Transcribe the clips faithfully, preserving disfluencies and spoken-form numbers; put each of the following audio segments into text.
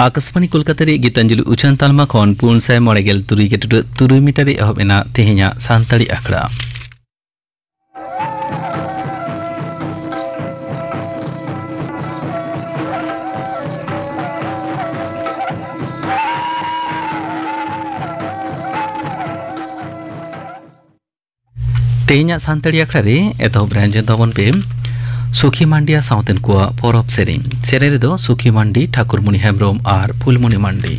ᱟᱠᱟᱥᱵᱟᱱᱤ ᱠᱳᱞᱠᱟᱛᱟ ᱨᱮ ᱜᱤᱛᱟᱧᱡᱚᱞᱤ ᱩᱪᱷᱟᱹᱱ ᱛᱟᱞᱢᱟ ᱠᱷᱚᱱ ᱯᱩᱱ ᱥᱟᱭ ᱢᱚᱬᱮ ᱜᱮᱞ ᱛᱩᱨᱩᱭ ᱜᱮᱴᱩᱰᱟᱹᱜ ᱛᱩᱨᱩᱭ ᱢᱤᱴᱟᱨ ᱨᱮ ᱮᱦᱚᱵ ᱮᱱᱟ ᱛᱮᱦᱮᱧᱟᱜ ᱥᱟᱱᱛᱟᱲᱤ ᱟᱠᱷᱲᱟ᱾ ᱛᱮᱦᱮᱧᱟᱜ ᱥᱟᱱᱛᱟᱲᱤ ᱟᱠᱷᱲᱟ ᱨᱮ ᱮᱛᱚᱦᱚᱵ ᱨᱮ ᱟᱸᱡᱚᱢ ᱛᱟᱵᱚᱱ ᱯᱮ ᱥᱩᱠᱷᱤ ᱢᱟᱱᱰᱤᱭᱟ ᱥᱟᱶᱛᱮᱱ ᱠᱚᱣᱟᱜ ᱯᱚᱨᱚᱵᱽ ᱥᱮᱨᱮᱧ᱾ ᱥᱮᱨᱮᱧ ᱨᱮᱫᱚ ᱥᱩᱠᱷᱤ ᱢᱟᱱᱰᱤ, ᱴᱷᱟᱠᱩᱨᱢᱚᱱᱤ ᱦᱮᱢᱵᱽᱨᱚᱢ ᱟᱨ ᱯᱷᱩᱞᱢᱚᱱᱤ ᱢᱟᱱᱰᱤ᱾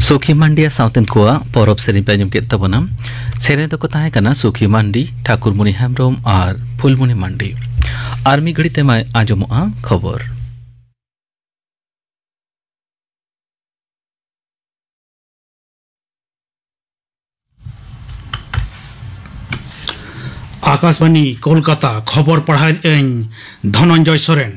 ᱥᱩᱠᱷᱤ ᱢᱟᱱᱰᱤᱭᱟ ᱥᱟᱶᱛᱮᱱ ᱠᱚᱣᱟᱜ ᱯᱚᱨᱚᱵᱽ ᱥᱮᱨᱮᱧ ᱯᱮ ᱟᱸᱡᱚᱢ ᱠᱮᱫ ᱛᱟᱵᱚᱱᱟ᱾ ᱥᱮᱨᱮᱧ ᱫᱚᱠᱚ ᱛᱟᱦᱮᱸ ᱠᱟᱱᱟ ᱥᱩᱠᱷᱤ ᱢᱟᱱᱰᱤ, ᱴᱷᱟᱠᱩᱨᱢᱩᱱᱤ ᱦᱮᱢᱵᱨᱚᱢ ᱟᱨ ᱯᱷᱩᱞᱢᱩᱱᱤ ᱢᱟᱱᱰᱤ᱾ ᱟᱨ ᱢᱤᱫ ᱜᱷᱟᱹᱲᱤᱡ ᱛᱮᱢᱟ ᱟᱸᱡᱚᱢᱚᱜᱼᱟ ᱠᱷᱚᱵᱚᱨ᱾ ᱟᱠᱟᱥᱵᱟᱱᱤ ᱠᱳᱞᱠᱟᱛᱟ, ᱠᱷᱚᱵᱚᱨ ᱯᱟᱲᱦᱟᱣᱮᱫ ᱟᱹᱧ ᱫᱷᱚᱱᱚᱱᱡᱚᱭ ᱥᱚᱨᱮᱱ᱾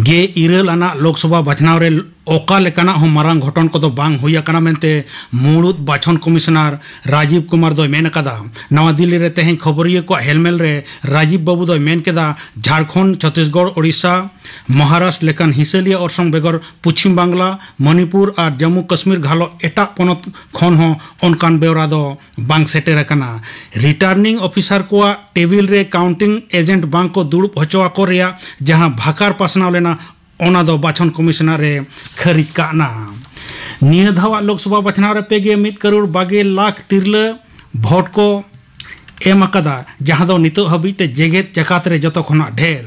ᱜᱮ ᱤᱨᱟᱹᱞ ᱟᱱᱟᱜ ᱞᱳᱠᱥᱚᱵᱷᱟ ᱵᱟᱪᱷᱱᱟᱣ ᱨᱮ ᱚᱠᱟ ᱞᱮᱠᱟᱱᱟᱜ ᱦᱚᱸ ᱢᱟᱨᱟᱝ ᱜᱷᱚᱴᱚᱱ ᱠᱚᱫᱚ ᱵᱟᱝ ᱦᱩᱭ ᱟᱠᱟᱱᱟ ᱢᱮᱱᱛᱮ ᱢᱩᱬᱩᱫ ᱵᱟᱪᱷᱚᱱ ᱠᱚᱢᱤᱥᱚᱱᱟᱨ ᱨᱟᱡᱤᱵᱽ ᱠᱩᱢᱟᱨ ᱫᱚᱭ ᱢᱮᱱ ᱟᱠᱟᱫᱟ᱾ ᱱᱟᱣᱟ ᱫᱤᱞᱞᱤ ᱨᱮ ᱛᱮᱦᱮᱧ ᱠᱷᱚᱵᱚᱨᱤᱭᱟᱹ ᱠᱚᱣᱟᱜ ᱦᱮᱞᱢᱮᱞ ᱨᱮ ᱨᱟᱡᱤᱵᱽ ᱵᱟᱹᱵᱩ ᱫᱚᱭ ᱢᱮᱱ ᱠᱮᱫᱟ, ᱡᱷᱟᱲᱠᱷᱚᱸᱰ, ᱪᱷᱚᱛᱤᱥᱜᱚᱲ, ᱳᱰᱤᱥᱟ, ᱢᱚᱦᱟᱨᱟᱥᱴᱨ ᱞᱮᱠᱟᱱ ᱦᱤᱥᱟᱹᱞᱤᱭᱟᱹ ᱚᱨᱥᱚᱝ ᱵᱮᱜᱚᱨ ᱯᱚᱪᱷᱤᱢ ᱵᱟᱝᱞᱟ, ᱢᱚᱱᱤᱯᱩᱨ ᱟᱨ ᱡᱚᱢᱢᱩ ᱠᱟᱥᱢᱤᱨ ᱜᱷᱟᱞᱚ ᱮᱴᱟᱜ ᱯᱚᱱᱚᱛ ᱠᱷᱚᱱ ᱦᱚᱸ ᱚᱱᱠᱟᱱ ᱵᱮᱣᱨᱟ ᱫᱚ ᱵᱟᱝ ᱥᱮᱴᱮᱨ ᱟᱠᱟᱱᱟ᱾ ᱨᱤᱴᱟᱨᱱᱤᱝ ᱚᱯᱷᱤᱥᱟᱨ ᱠᱚᱣᱟᱜ ᱴᱮᱵᱤᱞ ᱨᱮ ᱠᱟᱣᱩᱱᱴᱤᱝ ᱮᱡᱮᱱᱴ ᱵᱟᱝ ᱠᱚ ᱫᱩᱲᱩᱵ ᱦᱚᱪᱚ ᱟᱠᱚ ᱨᱮᱭᱟᱜ ᱡᱟᱦᱟᱸ ᱵᱷᱟᱠᱟᱨ ᱯᱟᱥᱱᱟᱣ ᱞᱮᱱᱟ, ᱚᱱᱟ ᱫᱚ ᱵᱟᱪᱷᱚᱱ ᱠᱚᱢᱤᱥᱚᱱᱟᱨ ᱮ ᱠᱷᱟᱹᱨᱤᱡ ᱠᱟᱜ ᱱᱟ᱾ ᱱᱤᱭᱟᱹ ᱫᱷᱟᱣᱟᱜ ᱞᱳᱠᱥᱚᱵᱷᱟ ᱵᱟᱪᱷᱱᱟᱣ ᱨᱮ ᱯᱮ ᱜᱮ ᱢᱤᱫ ᱠᱟᱨᱳᱲ ᱵᱟᱜᱮ ᱞᱟᱠᱷ ᱛᱤᱨᱞᱟᱹ ᱵᱷᱳᱴ ᱠᱚ ᱮᱢ ᱟᱠᱟᱫᱟ, ᱡᱟᱦᱟᱸ ᱫᱚ ᱱᱤᱛᱚᱜ ᱦᱟᱹᱵᱤᱡ ᱛᱮ ᱡᱮᱜᱮᱛ ᱡᱟᱠᱟᱛ ᱨᱮ ᱡᱚᱛᱚ ᱠᱷᱚᱱᱟᱜ ᱰᱷᱮᱨ᱾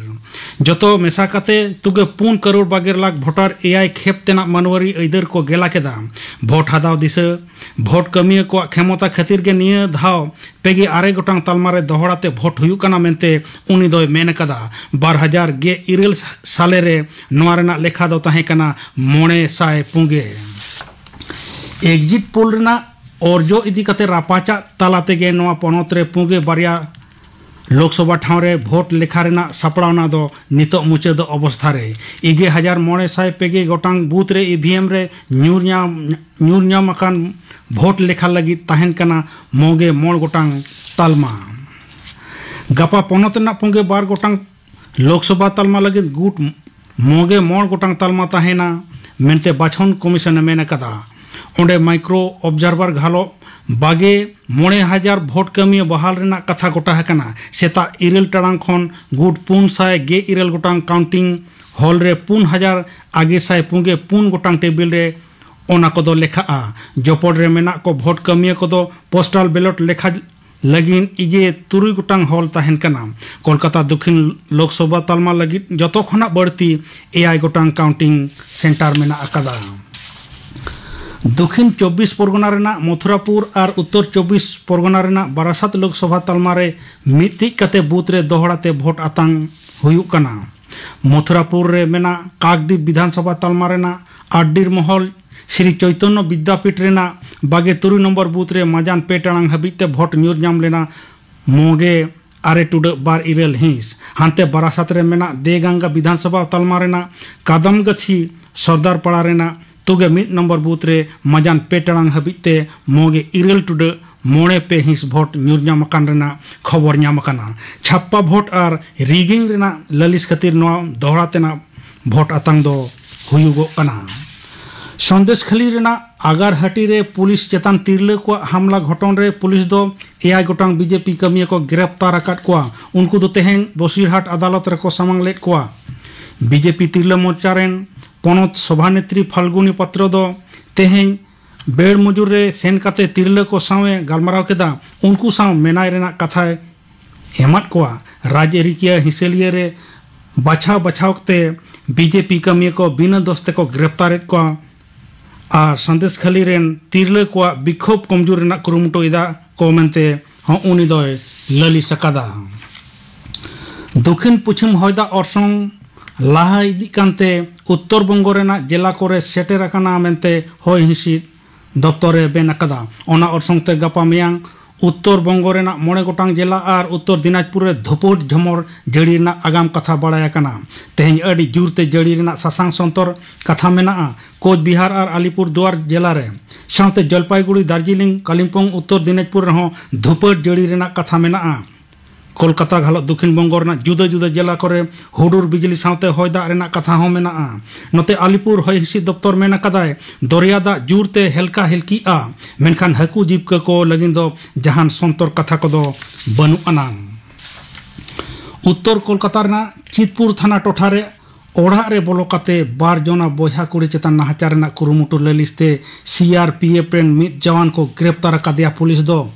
ᱡᱚᱛᱚ ᱢᱮᱥᱟ ᱠᱟᱛᱮ ᱛᱩᱜᱮ ᱯᱩᱱ ᱠᱟᱨᱳᱲ ᱵᱟᱜᱮ ᱞᱟᱠᱷ ᱵᱷᱳᱴᱟᱨ ᱮᱭᱟᱭ ᱠᱷᱮᱯ ᱛᱮᱱᱟᱜ ᱢᱟᱹᱱᱣᱟᱹᱨᱤ ᱟᱹᱭᱫᱟᱹᱨ ᱠᱚ ᱜᱮᱞᱟ ᱠᱮᱫᱟ᱾ ᱵᱷᱳᱴ ᱦᱟᱛᱟᱣ ᱫᱤᱥᱟᱹ, ᱵᱷᱳᱴ ᱠᱟᱹᱢᱤᱭᱟᱹ ᱠᱚᱣᱟᱜ ᱠᱷᱮᱢᱚᱛᱟ ᱠᱷᱟᱹᱛᱤᱨ ᱜᱮ ᱱᱤᱭᱟᱹ ᱫᱷᱟᱣ ᱯᱮᱜᱮ ᱟᱨᱮ ᱜᱚᱴᱟᱝ ᱛᱟᱞᱢᱟ ᱨᱮ ᱫᱚᱦᱲᱟ ᱛᱮ ᱵᱷᱳᱴ ᱦᱩᱭᱩᱜ ᱠᱟᱱᱟ ᱢᱮᱱᱛᱮ ᱩᱱᱤ ᱫᱚᱭ ᱢᱮᱱ ᱟᱠᱟᱫᱟ᱾ ᱵᱟᱨ ᱦᱟᱡᱟᱨ ᱜᱮᱞ ᱤᱨᱟᱹᱞ ᱥᱟᱞᱮ ᱨᱮ ᱱᱚᱣᱟ ᱨᱮᱱᱟᱜ ᱞᱮᱠᱷᱟ ᱫᱚ ᱛᱟᱦᱮᱸ ᱠᱟᱱᱟ ᱢᱚᱬᱮ ᱥᱟᱭ ᱯᱩᱸᱜᱮ᱾ ᱮᱠᱡᱤᱴ ᱯᱳᱞ ᱨᱮᱱᱟᱜ ᱚᱨᱡᱚ ᱤᱫᱤ ᱠᱟᱛᱮ ᱨᱟᱯᱟᱪᱟᱜ ᱛᱟᱞᱟ ᱛᱮᱜᱮ ᱱᱚᱣᱟ ᱯᱚᱱᱚᱛ ᱨᱮ ᱯᱩᱸᱜᱮ ᱵᱟᱨᱭᱟ ᱞᱳᱠᱥᱚᱵᱷᱟ ᱴᱷᱟᱶ ᱨᱮ ᱵᱷᱳᱴ ᱞᱮᱠᱷᱟ ᱨᱮᱱᱟᱜ ᱥᱟᱯᱲᱟᱣᱱᱟ ᱫᱚ ᱱᱤᱛᱚᱜ ᱢᱩᱪᱟᱹᱫ ᱚᱵᱚᱥᱛᱷᱟ ᱨᱮ᱾ ᱤᱜᱮ ᱦᱟᱡᱟᱨ ᱢᱚᱬᱮ ᱥᱟᱭ ᱯᱮᱜᱮ ᱜᱚᱴᱟᱝ ᱵᱩᱛᱷ ᱨᱮ ᱤᱵᱷᱤᱮᱢ ᱨᱮ ᱧᱩᱨ ᱧᱟᱢ, ᱧᱩᱨ ᱧᱟᱢ ᱟᱠᱟᱱ ᱵᱷᱳᱴ ᱞᱮᱠᱷᱟ ᱞᱟᱹᱜᱤᱫ ᱛᱟᱦᱮᱱ ᱠᱟᱱᱟ ᱢᱚᱜᱮ ᱢᱚᱬ ᱜᱚᱴᱟᱝ ᱛᱟᱞᱢᱟ᱾ ᱜᱟᱯᱟ ᱯᱚᱱᱚᱛ ᱨᱮᱱᱟᱜ ᱯᱩᱸᱜᱮ ᱵᱟᱨ ᱜᱚᱴᱟᱝ ᱞᱳᱠᱥᱚᱵᱷᱟ ᱛᱟᱞᱢᱟ ᱞᱟᱹᱜᱤᱫ ᱜᱩᱴ ᱢᱚᱜᱮ ᱢᱚᱬ ᱜᱚᱴᱟᱝ ᱛᱟᱞᱢᱟ ᱛᱟᱦᱮᱱᱟ ᱢᱮᱱᱛᱮ ᱵᱟᱪᱷᱚᱱ ᱠᱚᱢᱤᱥᱚᱱ ᱮ ᱢᱮᱱ ᱟᱠᱟᱫᱟ᱾ ᱚᱸᱰᱮ ᱢᱟᱭᱠᱨᱳ ᱚᱵᱡᱟᱨᱵᱷᱟᱨ ᱜᱷᱟᱞᱚᱜ ᱵᱟᱜᱮ ᱢᱚᱬᱮ ᱦᱟᱡᱟᱨ ᱵᱷᱳᱴ ᱠᱟᱹᱢᱤᱭᱟᱹ ᱵᱟᱦᱟᱞ ᱨᱮᱱᱟᱜ ᱠᱟᱛᱷᱟ ᱜᱚᱴᱟ ᱟᱠᱟᱱᱟ᱾ ᱥᱮᱛᱟᱜ ᱤᱨᱟᱹᱞ ᱴᱟᱲᱟᱝ ᱠᱷᱚᱱ ᱜᱩᱴ ᱯᱩᱱ ᱥᱟᱭ ᱜᱮᱞ ᱤᱨᱟᱹᱞ ᱜᱚᱴᱟᱝ ᱠᱟᱣᱩᱱᱴᱤᱝ ᱦᱚᱞ ᱨᱮ ᱯᱩᱱ ᱦᱟᱡᱟᱨ ᱟᱜᱮ ᱥᱟᱭ ᱯᱩᱸᱜᱮ ᱯᱩᱱ ᱜᱚᱴᱟᱝ ᱴᱮᱵᱤᱞ ᱨᱮ ᱚᱱᱟ ᱠᱚᱫᱚ ᱞᱮᱠᱷᱟᱜᱼᱟ᱾ ᱡᱚᱯᱚᱲ ᱨᱮ ᱢᱮᱱᱟᱜ ᱠᱚ ᱵᱷᱳᱴ ᱠᱟᱹᱢᱤᱭᱟᱹ ᱠᱚᱫᱚ ᱯᱳᱥᱴᱟᱞ ᱵᱮᱞᱚᱴ ᱞᱮᱠᱷᱟ ᱞᱟᱹᱜᱤᱫ ᱤᱜᱮ ᱛᱩᱨᱩᱭ ᱜᱚᱴᱟᱝ ᱦᱚᱞ ᱛᱟᱦᱮᱱ ᱠᱟᱱᱟ᱾ ᱠᱳᱞᱠᱟᱛᱟ ᱫᱚᱠᱷᱤᱱ ᱞᱳᱠᱥᱚᱵᱷᱟ ᱛᱟᱞᱢᱟ ᱞᱟᱹᱜᱤᱫ ᱡᱚᱛᱚ ᱠᱷᱚᱱᱟᱜ ᱵᱟᱹᱲᱛᱤ ᱮᱭᱟᱭ ᱜᱚᱴᱟᱝ ᱠᱟᱣᱩᱱᱴᱤᱝ ᱥᱮᱱᱴᱟᱨ ᱢᱮᱱᱟᱜ ᱟᱠᱟᱫᱟ᱾ ᱫᱚᱠᱷᱤᱱ ᱪᱚᱵᱵᱤᱥ ᱯᱚᱨᱜᱚᱱᱟ ᱨᱮᱱᱟᱜ ᱢᱚᱛᱷᱩᱨᱟᱯᱩᱨ ᱟᱨ ᱩᱛᱛᱚᱨ ᱪᱚᱵᱵᱤᱥ ᱯᱚᱨᱜᱚᱱᱟ ᱨᱮᱱᱟᱜ ᱵᱟᱨᱟᱥᱟᱛ ᱞᱳᱠᱥᱚᱵᱷᱟ ᱛᱟᱞᱢᱟ ᱨᱮ ᱢᱤᱫᱴᱤᱡ ᱠᱟᱛᱮ ᱵᱩᱛᱷ ᱨᱮ ᱫᱚᱦᱲᱟ ᱛᱮ ᱵᱷᱳᱴ ᱟᱛᱟᱝ ᱦᱩᱭᱩᱜ ᱠᱟᱱᱟ᱾ ᱢᱚᱛᱷᱩᱨᱟᱯᱩᱨ ᱨᱮ ᱢᱮᱱᱟᱜ ᱠᱟᱠᱫᱤᱯ ᱵᱤᱫᱷᱟᱱ ᱥᱚᱵᱷᱟ ᱛᱟᱞᱢᱟ ᱨᱮᱱᱟᱜ ᱟᱰᱰᱤᱨ ᱢᱚᱦᱚᱞ ᱥᱨᱤ ᱪᱳᱭᱛᱚᱱᱭᱚ ᱵᱤᱫᱽᱭᱟᱯᱤᱴ ᱨᱮᱱᱟᱜ ᱵᱟᱜᱮ ᱛᱩᱨᱩᱭ ᱱᱚᱢᱵᱚᱨ ᱵᱩᱛᱷ ᱨᱮ ᱢᱟᱡᱟᱱ ᱯᱮ ᱴᱟᱲᱟᱝ ᱦᱟᱹᱵᱤᱡ ᱛᱮ ᱵᱷᱳᱴ ᱧᱩᱨ ᱧᱟᱢ ᱞᱮᱱᱟ ᱢᱚᱜᱮ ᱟᱨᱮ ᱴᱩᱰᱟᱹᱜ ᱵᱟᱨ ᱤᱨᱟᱹᱞ ᱦᱤᱸᱥ᱾ ᱦᱟᱱᱛᱮ ᱵᱟᱨᱟᱥᱟᱛ ᱨᱮ ᱢᱮᱱᱟᱜ ᱫᱮᱜᱟᱝᱜᱟ ᱵᱤᱫᱷᱟᱱ ᱥᱚᱵᱷᱟ ᱛᱟᱞᱢᱟ ᱨᱮᱱᱟᱜ ᱠᱟᱫᱟᱢᱜᱟᱹᱪᱷᱤ ᱥᱚᱨᱫᱟᱨ ᱯᱟᱲᱟ ᱨᱮᱱᱟᱜ ᱛᱩᱜᱮ ᱢᱤᱫ ᱱᱚᱢᱵᱚᱨ ᱵᱩᱛᱷ ᱨᱮ ᱢᱟᱡᱟᱱ ᱯᱮ ᱴᱟᱲᱟᱝ ᱦᱟᱹᱵᱤᱡ ᱛᱮ ᱢᱚᱜᱮ ᱤᱨᱟᱹᱞ ᱴᱩᱰᱟᱹᱜ ᱢᱚᱬᱮ ᱯᱮ ᱦᱤᱸᱥ ᱵᱷᱳᱴ ᱧᱩᱨ ᱧᱟᱢ ᱟᱠᱟᱱ ᱨᱮᱱᱟᱜ ᱠᱷᱚᱵᱚᱨ ᱧᱟᱢ ᱟᱠᱟᱱᱟ᱾ ᱪᱷᱟᱯᱯᱟ ᱵᱷᱳᱴ ᱟᱨ ᱨᱤᱜᱤᱝ ᱨᱮᱱᱟᱜ ᱞᱟᱹᱞᱤᱥ ᱠᱷᱟᱹᱛᱤᱨ ᱱᱚᱣᱟ ᱫᱚᱦᱲᱟ ᱛᱮᱱᱟᱜ ᱵᱷᱳᱴ ᱟᱛᱟᱝ ᱫᱚ ᱦᱩᱭᱩᱜᱚᱜ ᱠᱟᱱᱟ᱾ ᱥᱚᱱᱫᱮᱥᱠᱷᱟᱞᱤ ᱨᱮᱱᱟᱜ ᱟᱜᱟᱨᱦᱟᱴᱤ ᱨᱮ ᱯᱩᱞᱤᱥ ᱪᱮᱛᱟᱱ ᱛᱤᱨᱞᱟᱹ ᱠᱚᱣᱟᱜ ᱦᱟᱢᱞᱟ ᱜᱷᱚᱴᱚᱱ ᱨᱮ ᱯᱩᱞᱤᱥ ᱫᱚ ᱮᱭᱟᱭ ᱜᱚᱴᱟᱝ ᱵᱤᱡᱮᱯᱤ ᱠᱟᱹᱢᱤᱭᱟᱹ ᱠᱚ ᱜᱨᱮᱯᱛᱟᱨ ᱟᱠᱟᱫ ᱠᱚᱣᱟ᱾ ᱩᱱᱠᱩ ᱫᱚ ᱛᱮᱦᱮᱧ ᱵᱚᱥᱤᱨᱦᱟᱴ ᱟᱫᱟᱞᱚᱛ ᱨᱮᱠᱚ ᱥᱟᱢᱟᱝ ᱞᱮᱫ ᱠᱚᱣᱟ᱾ ᱵᱤᱡᱮᱯᱤ ᱛᱤᱨᱞᱟᱹ ᱢᱚᱨᱪᱟ ᱨᱮᱱ ᱯᱚᱱᱚᱛ ᱥᱚᱵᱷᱟᱱᱮᱛᱨᱤ ᱯᱷᱟᱞᱜᱩᱱᱤ ᱯᱟᱛᱨᱚ ᱫᱚ ᱛᱮᱦᱮᱧ ᱵᱮᱲ ᱢᱚᱡᱩᱨ ᱨᱮ ᱥᱮᱱ ᱠᱟᱛᱮ ᱛᱤᱨᱞᱟᱹ ᱠᱚ ᱥᱟᱶ ᱮ ᱜᱟᱞᱢᱟᱨᱟᱣ ᱠᱮᱫᱟ᱾ ᱩᱱᱠᱩ ᱥᱟᱶ ᱢᱮᱱᱟᱭ ᱨᱮᱱᱟᱜ ᱠᱟᱛᱷᱟᱭ ᱮᱢᱟᱫ ᱠᱚᱣᱟ᱾ ᱨᱟᱡᱽᱟᱹᱨᱤᱠᱤᱭᱟᱹ ᱦᱤᱥᱟᱹᱞᱤᱭᱟᱹ ᱨᱮ ᱵᱟᱪᱷᱟᱣ ᱵᱟᱪᱷᱟᱣ ᱛᱮ ᱵᱤᱡᱮᱯᱤ ᱠᱟᱹᱢᱤᱭᱟᱹ ᱠᱚ ᱵᱤᱱᱟᱹ ᱫᱳᱥ ᱛᱮᱠᱚ ᱜᱨᱮᱯᱛᱟᱨᱮᱫ ᱠᱚᱣᱟ ᱟᱨ ᱥᱟᱸᱫᱮᱥ ᱠᱷᱟᱹᱞᱤ ᱨᱮᱱ ᱛᱤᱨᱞᱟᱹ ᱠᱚᱣᱟᱜ ᱵᱤᱠᱷᱳᱵ ᱠᱚᱢᱡᱳᱨ ᱨᱮᱱᱟᱜ ᱠᱩᱨᱩᱢᱩᱴᱩ ᱮᱫᱟ ᱠᱚ ᱢᱮᱱᱛᱮ ᱦᱚᱸ ᱩᱱᱤ ᱫᱚᱭ ᱞᱟᱹᱞᱤᱥ ᱟᱠᱟᱫᱟ᱾ ᱫᱚᱠᱷᱤᱱ ᱯᱚᱪᱷᱤᱢ ᱦᱚᱭ ᱫᱟᱜ ᱚᱨᱥᱚᱝ ᱞᱟᱦᱟ ᱤᱫᱤᱜ ᱠᱟᱱᱛᱮ ᱩᱛᱛᱚᱨ ᱵᱚᱝᱜᱚ ᱨᱮᱱᱟᱜ ᱡᱮᱞᱟ ᱠᱚᱨᱮ ᱥᱮᱴᱮᱨ ᱟᱠᱟᱱᱟ ᱢᱮᱱᱛᱮ ᱦᱚᱭ ᱦᱤᱸᱥᱤᱫ ᱫᱚᱯᱛᱚᱨ ᱮ ᱢᱮᱱ ᱟᱠᱟᱫᱟ᱾ ᱚᱱᱟ ᱚᱨᱥᱚᱝ ᱛᱮ ᱜᱟᱯᱟ ᱢᱮᱭᱟᱝ ᱩᱛᱛᱚᱨ ᱵᱚᱝᱜᱚ ᱨᱮᱱᱟᱜ ᱢᱚᱬᱮ ᱜᱚᱴᱟᱝ ᱡᱮᱞᱟ ᱟᱨ ᱩᱛᱛᱚᱨ ᱫᱤᱱᱟᱡᱽᱯᱩᱨ ᱨᱮ ᱫᱷᱩᱯᱩᱴ ᱡᱷᱚᱢᱚᱨ ᱡᱟᱹᱲᱤ ᱨᱮᱱᱟᱜ ᱟᱜᱟᱢ ᱠᱟᱛᱷᱟ ᱵᱟᱲᱟᱭ ᱟᱠᱟᱱᱟ᱾ ᱛᱮᱦᱮᱧ ᱟᱹᱰᱤ ᱡᱳᱨᱛᱮ ᱡᱟᱹᱲᱤ ᱨᱮᱱᱟᱜ ᱥᱟᱥᱟᱝ ᱥᱚᱱᱛᱚᱨ ᱠᱟᱛᱷᱟ ᱢᱮᱱᱟᱜᱼᱟ ᱠᱳᱪ ᱵᱤᱦᱟᱨ ᱟᱨ ᱟᱞᱤᱯᱩᱨ ᱫᱩᱣᱟᱨ ᱡᱮᱞᱟ ᱨᱮ᱾ ᱥᱟᱶᱛᱮ ᱡᱚᱞᱯᱟᱭᱜᱩᱲᱤ, ᱫᱟᱨᱡᱤᱞᱤᱝ, ᱠᱟᱞᱤᱢᱯᱚᱝ, ᱩᱛᱛᱚᱨ ᱫᱤᱱᱟᱡᱽᱯᱩᱨ ᱨᱮᱦᱚᱸ ᱫᱷᱩᱯᱟᱹᱴ ᱡᱟᱹᱲᱤ ᱨᱮᱱᱟᱜ ᱠᱟᱛᱷᱟ ᱢᱮᱱᱟᱜᱼᱟ᱾ ᱠᱳᱞᱠᱟᱛᱟ ᱜᱷᱟᱞᱚᱜ ᱫᱚᱠᱷᱤᱱ ᱵᱚᱝᱜᱚ ᱨᱮᱱᱟᱜ ᱡᱩᱫᱟᱹ ᱡᱩᱫᱟᱹ ᱡᱮᱞᱟ ᱠᱚᱨᱮ ᱦᱩᱰᱩᱨ ᱵᱤᱡᱽᱞᱤ ᱥᱟᱶᱛᱮ ᱦᱚᱭ ᱫᱟᱜ ᱨᱮᱱᱟᱜ ᱠᱟᱛᱷᱟ ᱦᱚᱸ ᱢᱮᱱᱟᱜᱼᱟ᱾ ᱱᱚᱛᱮ ᱟᱞᱤᱯᱩᱨ ᱦᱚᱭ ᱦᱤᱸᱥᱤᱫ ᱫᱚᱯᱛᱚᱨ ᱢᱮᱱ ᱟᱠᱟᱫᱟᱭ, ᱫᱚᱨᱭᱟ ᱫᱟᱜ ᱡᱳᱨᱛᱮ ᱦᱮᱞᱠᱟ ᱦᱮᱞᱠᱤᱜᱼᱟ, ᱢᱮᱱᱠᱷᱟᱱ ᱦᱟᱹᱠᱩ ᱡᱤᱵᱽᱠᱟᱹ ᱠᱚ ᱞᱟᱹᱜᱤᱫ ᱫᱚ ᱡᱟᱦᱟᱱ ᱥᱚᱱᱛᱚᱨ ᱠᱟᱛᱷᱟ ᱠᱚᱫᱚ ᱵᱟᱹᱱᱩᱜ ᱟᱱᱟᱝ᱾ ᱩᱛᱛᱚᱨ ᱠᱳᱞᱠᱟᱛᱟ ᱨᱮᱱᱟᱜ ᱪᱤᱛᱯᱩᱨ ᱛᱷᱟᱱᱟ ᱴᱚᱴᱷᱟ ᱨᱮ ᱚᱲᱟᱜ ᱨᱮ ᱵᱚᱞᱚ ᱠᱟᱛᱮ ᱵᱟᱨ ᱡᱚᱱᱟ ᱵᱚᱭᱦᱟ ᱠᱩᱲᱤ ᱪᱮᱛᱟᱱ ᱱᱟᱦᱟᱪᱟᱨ ᱨᱮᱱᱟᱜ ᱠᱩᱨᱩᱢᱩᱴᱩ ᱞᱟᱹᱞᱤᱥ ᱛᱮ ᱥᱤ ᱟᱨ ᱯᱤ ᱮᱯᱷ ᱨᱮᱱ ᱢᱤᱫ ᱡᱟᱣᱟᱱ ᱠᱚ ᱜᱨᱮᱯᱛᱟᱨ ᱟᱠᱟᱫᱮᱭᱟ ᱯᱩᱞᱤᱥ ᱫᱚ᱾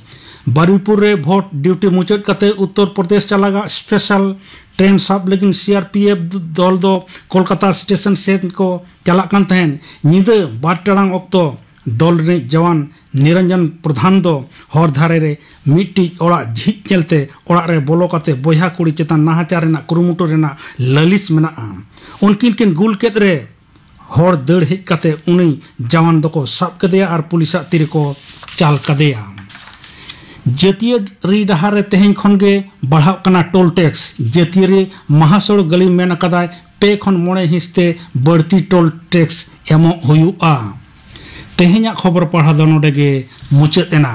ᱵᱟᱨᱩᱭᱯᱩᱨ ᱨᱮ ᱵᱷᱳᱴ ᱰᱤᱭᱩᱴᱤ ᱢᱩᱪᱟᱹᱫ ᱠᱟᱛᱮ ᱩᱛᱛᱚᱨ ᱯᱨᱚᱫᱮᱥ ᱪᱟᱞᱟᱜᱟᱜ ᱥᱯᱮᱥᱟᱞ ᱴᱨᱮᱱ ᱥᱟᱵ ᱞᱟᱹᱜᱤᱫ ᱥᱤ ᱟᱨ ᱯᱤ ᱮᱯᱷ ᱫᱚᱞ ᱫᱚ ᱠᱳᱞᱠᱟᱛᱟ ᱥᱴᱮᱥᱚᱱ ᱥᱮᱫ ᱠᱚ ᱪᱟᱞᱟᱜ ᱠᱟᱱ ᱛᱟᱦᱮᱸᱱ᱾ ᱧᱤᱫᱟᱹ ᱵᱟᱨ ᱴᱟᱲᱟᱝ ᱚᱠᱛᱚ ᱫᱚᱞ ᱨᱤᱱᱤᱡ ᱡᱟᱣᱟᱱ ᱱᱤᱨᱚᱧᱡᱚᱱ ᱯᱨᱚᱫᱷᱟᱱ ᱫᱚ ᱦᱚᱨ ᱫᱷᱟᱨᱮ ᱨᱮ ᱢᱤᱫᱴᱤᱡ ᱚᱲᱟᱜ ᱡᱷᱤᱡ ᱧᱮᱞᱛᱮ ᱚᱲᱟᱜ ᱨᱮ ᱵᱚᱞᱚ ᱠᱟᱛᱮ ᱵᱚᱭᱦᱟ ᱠᱩᱲᱤ ᱪᱮᱛᱟᱱ ᱱᱟᱦᱟᱪᱟᱨ ᱨᱮᱱᱟᱜ ᱠᱩᱨᱩᱢᱩᱴᱩ ᱨᱮᱱᱟᱜ ᱞᱟᱹᱞᱤᱥ ᱢᱮᱱᱟᱜᱼᱟ᱾ ᱩᱱᱠᱤᱱ ᱠᱤᱱ ᱜᱩᱞ ᱠᱮᱫ ᱨᱮ ᱦᱚᱲ ᱫᱟᱹᱲ ᱦᱮᱡ ᱠᱟᱛᱮ ᱩᱱᱤ ᱡᱟᱣᱟᱱ ᱫᱚᱠᱚ ᱥᱟᱵ ᱠᱮᱫᱮᱭᱟ ᱟᱨ ᱯᱩᱞᱤᱥᱟᱜ ᱛᱤ ᱨᱮᱠᱚ ᱪᱟᱞ ᱠᱟᱫᱮᱭᱟ᱾ ᱡᱟᱹᱛᱤᱭᱟᱹᱨᱤ ᱰᱟᱦᱟᱨ ᱨᱮ ᱛᱮᱦᱮᱧ ᱠᱷᱚᱱ ᱜᱮ ᱵᱟᱲᱦᱟᱣᱜ ᱠᱟᱱᱟ ᱴᱳᱞ ᱴᱮᱠᱥ᱾ ᱡᱟᱹᱛᱤᱭᱟᱹᱨᱤ ᱢᱟᱦᱟᱥᱚᱲᱚᱠ ᱜᱟᱹᱞᱤᱢ ᱢᱮᱱ ᱟᱠᱟᱫᱟᱭ, ᱯᱮ ᱠᱷᱚᱱ ᱢᱚᱬᱮ ᱦᱤᱸᱥ ᱛᱮ ᱵᱟᱹᱲᱛᱤ ᱴᱳᱞ ᱴᱮᱠᱥ ᱮᱢᱚᱜ ᱦᱩᱭᱩᱜᱼᱟ᱾ ᱛᱮᱦᱮᱧᱟᱜ ᱠᱷᱚᱵᱚᱨ ᱯᱟᱲᱦᱟᱣ ᱫᱚ ᱱᱚᱰᱮ ᱜᱮ ᱢᱩᱪᱟᱹᱫ ᱮᱱᱟ᱾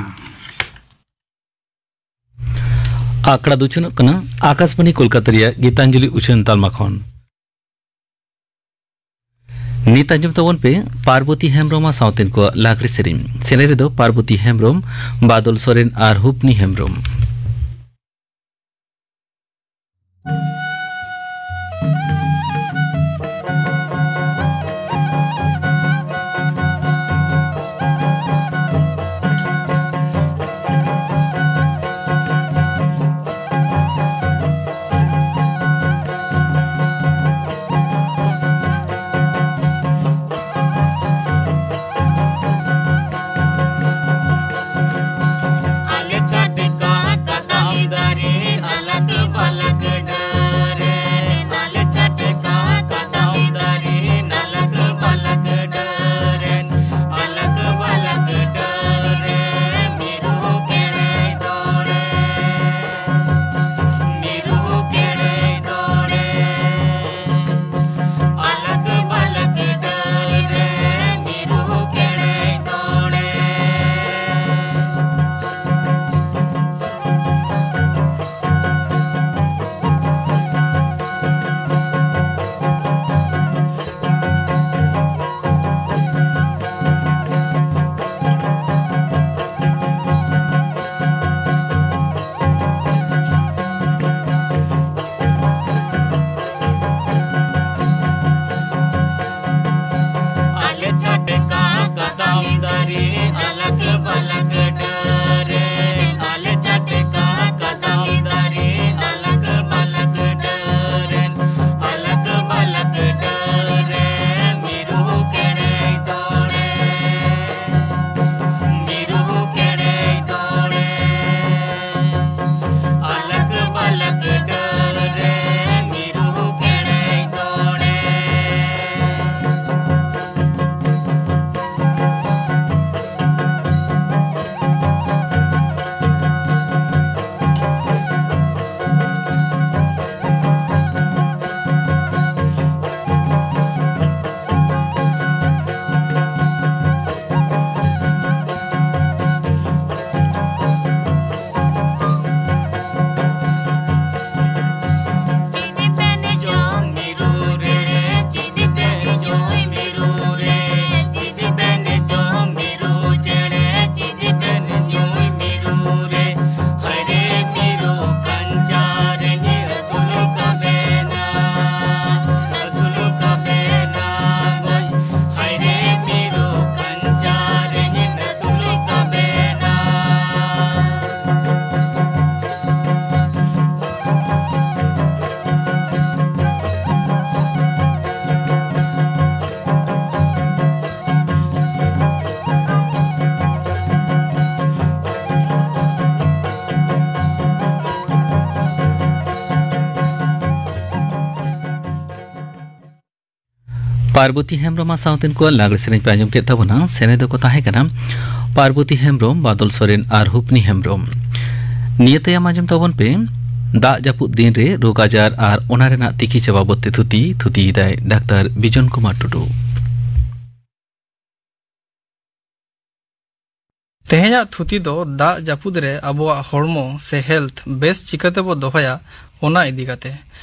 ᱟᱠᱷᱲᱟ ᱫᱚ ᱩᱪᱷᱟᱹᱱᱚᱜ ᱠᱟᱱᱟ ᱟᱠᱟᱥᱵᱟᱬᱤ ᱠᱳᱞᱠᱟᱛᱟ ᱨᱮᱭᱟᱜ ᱜᱤᱛᱟᱧᱡᱚᱞᱤ ᱩᱪᱷᱟᱹᱱ ᱛᱟᱞᱢᱟ ᱠᱷᱚᱱ᱾ ᱱᱤᱛ ᱟᱸᱡᱚᱢ ᱛᱟᱵᱚᱱ ᱯᱮ ᱯᱟᱨᱵᱚᱛᱤ ᱦᱮᱢᱵᱽᱨᱚᱢ ᱟᱨ ᱥᱟᱶᱛᱮᱱ ᱠᱚᱣᱟᱜ ᱞᱟᱜᱽᱲᱮ ᱥᱮᱨᱮᱧ᱾ ᱥᱮᱨᱮᱧ ᱨᱮᱫᱚ ᱯᱟᱨᱵᱚᱛᱤ ᱦᱮᱢᱵᱽᱨᱚᱢ, ᱵᱟᱫᱚᱞ ᱥᱚᱨᱮᱱ ᱟᱨ ᱦᱩᱯᱱᱤ ᱦᱮᱢᱵᱽᱨᱚᱢ᱾ ᱟᱞᱮ ᱪᱷᱟᱴᱠᱟ ᱯᱟᱨᱵᱚᱛᱤ ᱦᱮᱢᱵᱽᱨᱚᱢ ᱟᱨ ᱥᱟᱶᱛᱮᱱ ᱠᱚᱣᱟᱜ ᱞᱟᱜᱽᱲᱮ ᱥᱮᱨᱮᱧ ᱯᱮ ᱟᱸᱡᱚᱢ ᱠᱮᱫ ᱛᱟᱵᱚᱱᱟ᱾ ᱥᱮᱱᱮᱫ ᱫᱚᱠᱚ ᱛᱟᱦᱮᱸ ᱠᱟᱱᱟ ᱯᱟᱨᱵᱚᱛᱤ ᱦᱮᱢᱵᱽᱨᱚᱢ, ᱵᱟᱫᱚᱞ ᱥᱚᱨᱮᱱ ᱟᱨ ᱦᱩᱯᱱᱤ ᱦᱮᱢᱵᱽᱨᱚᱢ᱾ ᱱᱤᱭᱟᱹ ᱛᱟᱭᱚᱢ ᱟᱸᱡᱚᱢ ᱛᱟᱵᱚᱱ ᱯᱮ ᱫᱟᱜ ᱡᱟᱹᱯᱩᱫ ᱫᱤᱱ ᱨᱮ ᱨᱳᱜᱽ ᱟᱡᱟᱨ ᱟᱨ ᱚᱱᱟ ᱨᱮᱱᱟᱜ ᱛᱤᱠᱤ ᱪᱟᱵᱟ ᱵᱚᱛᱮ ᱛᱷᱩᱛᱤ, ᱛᱷᱩᱛᱤᱭᱮᱫᱟᱭ ᱰᱟᱠᱛᱟᱨ ᱵᱤᱡᱚᱱ ᱠᱩᱢᱟᱨ ᱴᱩᱰᱩ᱾ ᱛᱮᱦᱮᱧᱟᱜ ᱛᱷᱩᱛᱤ ᱫᱚ ᱫᱟᱜ ᱡᱟᱹᱯᱩᱫ ᱨᱮ ᱟᱵᱚᱣᱟᱜ ᱦᱚᱲᱢᱚ ᱥᱮ health ᱵᱮᱥ ᱪᱤᱠᱟᱹ ᱛᱮᱵᱚ ᱫᱚᱦᱚᱭᱟ, ᱚᱱᱟ ᱤᱫᱤ ᱠᱟᱛᱮ᱾